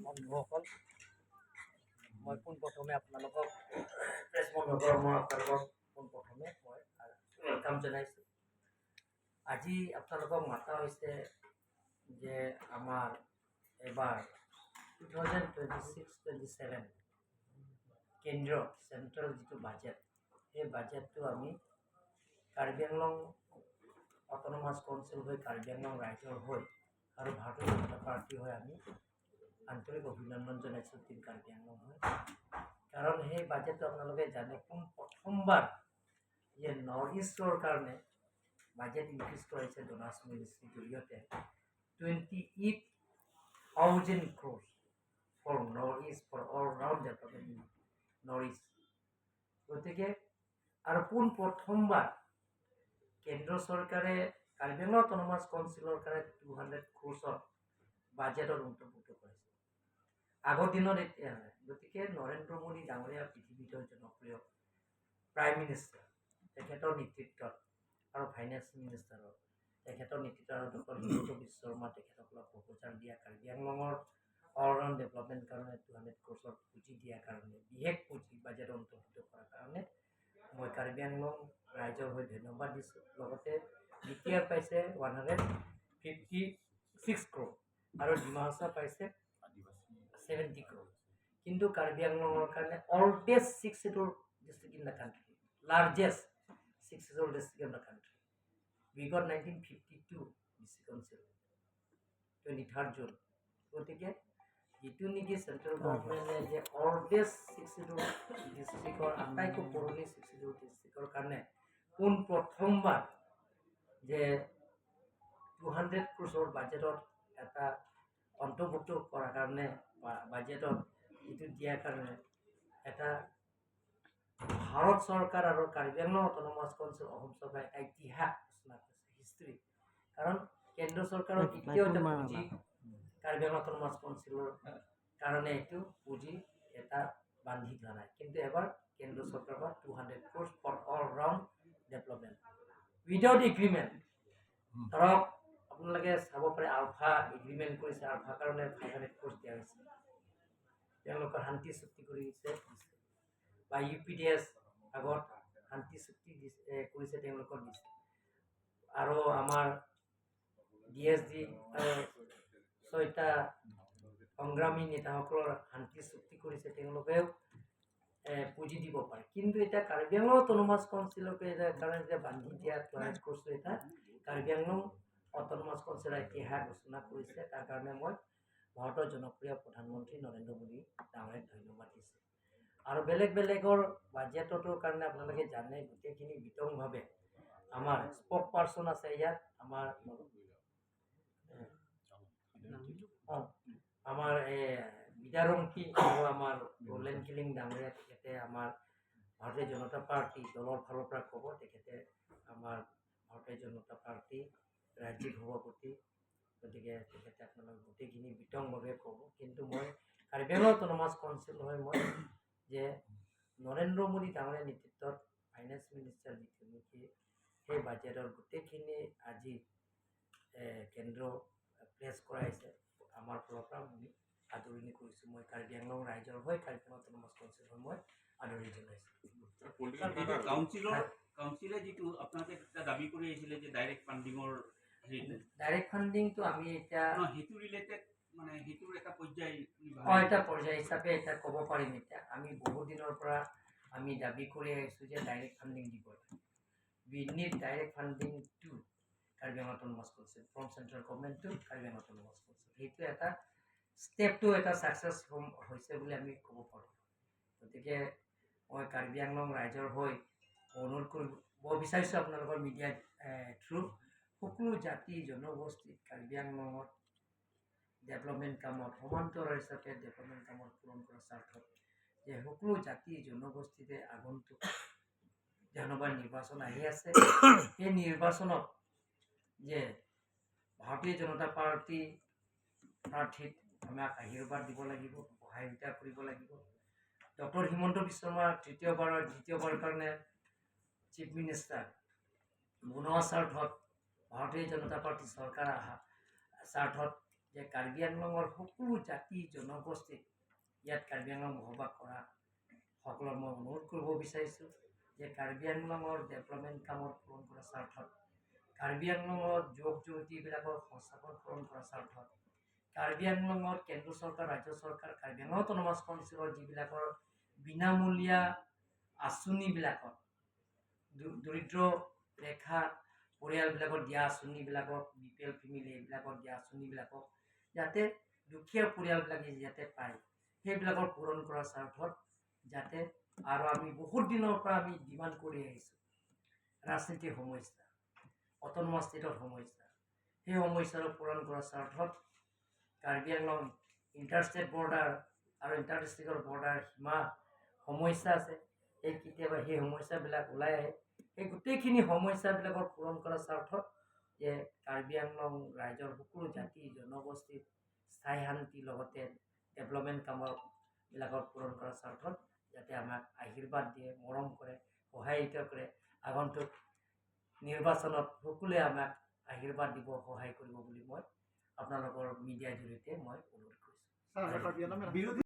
বন্ধুসকল, মই পোনপ্ৰথমে আপোনালোকক, প্ৰেছ বন্ধুসকল, মই আপোনালোকক পোনপ্ৰথমে মই welcome জনাইছোঁ। আজি আপোনালোকক মাতা হৈছে যে আমাৰ এবাৰ 2026-27 কেন্দ্ৰীয় চেণ্ট্ৰেল যিটো বাজেট, সেই বাজেটটো আমি কাৰ্বি আংলং অট'নমাছ কাউন্সিল হৈ, কাৰ্বি আংলং ৰাইজৰ হৈ আৰু ভাৰতীয় জনতা পাৰ্টী হৈ আমি আন্তৰিক অভিনন্দন জনাইছোঁ টীম কাৰ্বি আংলং হৈ। কাৰণ সেই বাজেটটো আপোনালোকে জানে, পোন প্ৰথমবাৰ যে নৰ্থ ইষ্টৰ কাৰণে বাজেট ইনক্ৰিজ কৰাইছে ডনাৰ্ছ মিনিষ্ট্ৰীৰ জৰিয়তে 28,000 crores for North East, for all round development in North East। গতিকে আৰু পোন প্ৰথমবাৰ কেন্দ্ৰ চৰকাৰে কাৰ্বি আংলং অট'নমাছ কাউন্সিলৰ কাৰণে 200 ক্ৰ'ৰ্ছৰ বাজেটত অন্তৰ্ভুক্ত কৰিছে। আগৰ দিনত এতিয়া নাই। গতিকে নৰেন্দ্ৰ মোদী ডাঙৰীয়া পৃথিৱীত জনপ্ৰিয় প্ৰাইম মিনিষ্টাৰ, তেখেতৰ নেতৃত্বত আৰু ফাইনেন্স মিনিষ্টাৰৰ তেখেতৰ নেতৃত্বত আৰু ডক্টৰ হিমন্ত বিশ্ব শৰ্মা তেখেতসকলক প্ৰপ'জাল দিয়া, কাৰ্বি আংলঙৰ অল ৰাউণ্ড ডেভেলপমেণ্ট কাৰণে 200 ক্ৰ'ৰ্ছৰ পুঁজি দিয়াৰ কাৰণে, বিশেষ পুঁজি বাজেট অন্তৰ্ভুক্ত কৰাৰ কাৰণে মই কাৰ্বি আংলং ৰাইজৰ হৈ ধন্যবাদ দিছোঁ। লগতে বি টি আৰ পাইছে 156 ক্ৰ'ৰ আৰু ডিমা হাছাও পাইছে 70 ক্ৰ'ৰ। কিন্তু কাৰ্বি আংলঙৰ কাৰণে oldest six schedule district in the country, largest six schedule district in the country, we got 1952 district council, 23rd June। গতিকে যিটো নেকি চেণ্ট্ৰেল গভৰ্ণমেণ্টে যে অল্ডেষ্ট ছিক্স চিডিউল ডিষ্ট্ৰিক্টৰ, আটাইতকৈ পুৰণি ছিক্স চিডিউল ডিষ্ট্ৰিক্টৰ কাৰণে পোন প্ৰথমবাৰ যে 200 ক্ৰ'ৰ্ছৰ বাজেটত এটা অন্তৰ্ভুক্ত কৰাৰ কাৰণে বা বাজেটত এইটো দিয়াৰ কাৰণে এটা ভাৰত চৰকাৰ আৰু কাৰ্বি আংলং অট'নমাছ কাউন্সিল, অসম চৰকাৰে এটা ইতিহাস ৰচনা কৰিছে, হিষ্ট্ৰী। কাৰণ কেন্দ্ৰ চৰকাৰৰ কেতিয়াও এটা পুঁজি কাৰ্বি আংলং অট'নমাছ কাউন্সিলৰ কাৰণে এইটো পুঁজি এটা বান্ধি থোৱা নাই। কিন্তু এবাৰ কেন্দ্ৰ চৰকাৰৰ পৰা 200 crores for all round development without agreement। ধৰক আপোনালোকে চাব পাৰে, আলফা এগ্ৰিমেণ্ট কৰিছে, আলফাৰ কাৰণে 500 ক্ৰ'ৰ্ছ দিয়া হৈছে, তেওঁলোকৰ শান্তি চুক্তি কৰিছে দিছে, বা ইউ পি ডি এছ আগত শান্তি চুক্তি দিছে, কৰিছে, তেওঁলোকক দিছে। আৰু আমাৰ ডি এছ ডি আৰু ছয়টা সংগ্ৰামী নেতাসকলৰ শান্তি চুক্তি কৰিছে, তেওঁলোকেও পুঁজি দিব পাৰে। কিন্তু এতিয়া কাৰ্বি আংলং অট'নমাছ কাউন্সিলকে এতিয়া কাৰণে যেতিয়া বান্ধি দিয়া 200 ক্ৰ'ৰ্ছটো এটা কাৰ্বি আংলং অট'নমাছ কাউন্সিলৰ ইতিহাস ৰচনা কৰিছে। তাৰ কাৰণে মই ভাৰতৰ জনপ্ৰিয় প্ৰধানমন্ত্ৰী নৰেন্দ্ৰ মোদী ডাঙৰীয়াক ধন্যবাদ দিছোঁ। আৰু বেলেগ বেলেগৰ বাজেটটোৰ কাৰণে আপোনালোকে জানে গোটেইখিনি বিতংভাৱে আমাৰ স্পক পাৰ্চন আছে ইয়াত, আমাৰ এই বিদাৰংকি আৰু আমাৰ ৰোলেন কিলিং ডাঙৰীয়া, তেখেতে আমাৰ ভাৰতীয় জনতা পাৰ্টী দলৰ ফালৰ পৰা ক'ব। তেখেতে আমাৰ ভাৰতীয় জনতা পাৰ্টী ৰাজ্যিক সভাপতি, গতিকে তেখেতে আপোনালোক গোটেইখিনি বিতংভাৱে ক'ব। কিন্তু মই কাৰ্বি আংলং অট'নমাছ কাউন্সিল হৈ মই যে নৰেন্দ্ৰ মোদী ডাঙৰীয়াৰ নেতৃত্বত ফাইনেন্স মিনিষ্টাৰ যিটো নেকি সেই বাজেটৰ গোটেইখিনি আজি কেন্দ্ৰ প্লেচ কৰাইছে, আমাৰ ফালৰ পৰা আমি আদৰণি কৰিছোঁ। মই কাৰ্বি আংলং ৰাইজৰ হৈ, কাৰ্বি আংলং অট'নমাছ কাউন্সিল হৈ মই আদৰণি জনাইছোঁ। কাউন্সিলে যিটো আপোনালোকে এটা দাবী কৰি আহিছিলে যে ডাইৰেক্ট ফাণ্ডিঙৰ হেৰিটো ডাইৰেক্ট ফাণ্ডিংটো আমি এতিয়া নহয়, সেইটো ৰিলেটেড মানে সেইটোৰ এটা পৰ্যায় বুলি অঁ, এটা পৰ্যায় হিচাপে এতিয়া ক'ব পাৰিম। এতিয়া আমি বহুত দিনৰ পৰা আমি দাবী কৰি আহিছোঁ যে ডাইৰেক্ট ফাণ্ডিং দিব লাগে। We need direct funding to Karbi Anglong Autonomous Council, from central government to Karbi Anglong Autonomous Council। সেইটো এটা ষ্টেপটো এটা ছাকচেছ হৈছে বুলি আমি ক'ব পাৰোঁ। গতিকে মই কাৰ্বি আংলং ৰাইজৰ হৈ অনুৰোধ কৰিব বিচাৰিছোঁ আপোনালোকৰ মিডিয়াৰ থ্ৰু, সকলো জাতি জনগোষ্ঠীক কাৰ্বি আংলঙত ডেভেলপমেণ্ট কামত সমান্তৰাল হিচাপে ডেভেলপমেণ্ট কামত পূৰণ কৰাৰ স্বাৰ্থত যে সকলো জাতি জনগোষ্ঠীতে আগন্তুক বিধানসভা নিৰ্বাচন আহি আছে, সেই নিৰ্বাচনত যে ভাৰতীয় জনতা পাৰ্টী প্ৰাৰ্থীত আমাক আশীৰ্বাদ দিব লাগিব, সহায়তা কৰিব লাগিব। ডক্টৰ হিমন্ত বিশ্ব শৰ্মা তৃতীয়বাৰৰ দ্বিতীয়বাৰৰ কাৰণে চিফ মিনিষ্টাৰ বনোৱা স্বাৰ্থত, ভাৰতীয় জনতা পাৰ্টী চৰকাৰ অহা স্বাৰ্থত যে যে কাৰ্বি আংলঙৰ সকলো জাতি জনগোষ্ঠীক, ইয়াত কাৰ্বি আংলং বসবাস কৰা সকলক মই অনুৰোধ কৰিব বিচাৰিছোঁ যে কাৰ্বি আংলঙৰ ডেভেলপমেণ্ট কামত পূৰণ কৰাৰ স্বাৰ্থত, কাৰ্বি আংলঙত যুৱক যুৱতীবিলাকৰ সংস্থাপন পূৰণ কৰাৰ স্বাৰ্থত, কাৰ্বি আংলঙত কেন্দ্ৰ চৰকাৰ, ৰাজ্য চৰকাৰ, কাৰ্বি আংলং অট'নমাছ কাউন্সিলৰ যিবিলাকৰ বিনামূলীয়া আঁচনিবিলাকত দৰিদ্ৰ ৰেখা পৰিয়ালবিলাকত দিয়া আঁচনিবিলাকক, বিপিএল ফেমিলি এইবিলাকত দিয়া আঁচনিবিলাকক যাতে দুখীয়া পৰিয়ালবিলাকে যাতে পায়, সেইবিলাকৰ পূৰণ কৰাৰ স্বাৰ্থত যাতে। আৰু আমি বহুত দিনৰ পৰা আমি ডিমাণ্ড কৰি আহিছোঁ ৰাজনীতিৰ সমস্যা, অট'নমাছ ষ্টেটৰ সমস্যা, সেই সমস্যাটো পূৰণ কৰাৰ স্বাৰ্থত কাৰ্বি আংলং ইণ্টাৰষ্টেট বৰ্ডাৰ আৰু ইণ্টাৰ ডিষ্ট্ৰিক্টৰ বৰ্ডাৰ সীমা সমস্যা আছে। সেই কেতিয়াবা সেই সমস্যাবিলাক ওলাই আহে। সেই গোটেইখিনি সমস্যাবিলাকৰ পূৰণ কৰাৰ স্বাৰ্থত যে কাৰ্বি আংলং ৰাইজৰ সকলো জাতি জনগোষ্ঠীৰ স্থায়ী শান্তিৰ লগতে ডেভেলপমেণ্ট কামৰ বিলাকৰ পূৰণ কৰাৰ স্বাৰ্থত যাতে আমাক আশীৰ্বাদ দিয়ে, মৰম কৰে, সহায়িত কৰে। আগন্তুক নিৰ্বাচনত সকলোৱে আমাক আশীৰ্বাদ দিব, সহায় কৰিব বুলি মই আপোনালোকৰ মিডিয়াৰ জৰিয়তে মই অনুৰোধ কৰিছোঁ। বিৰোধী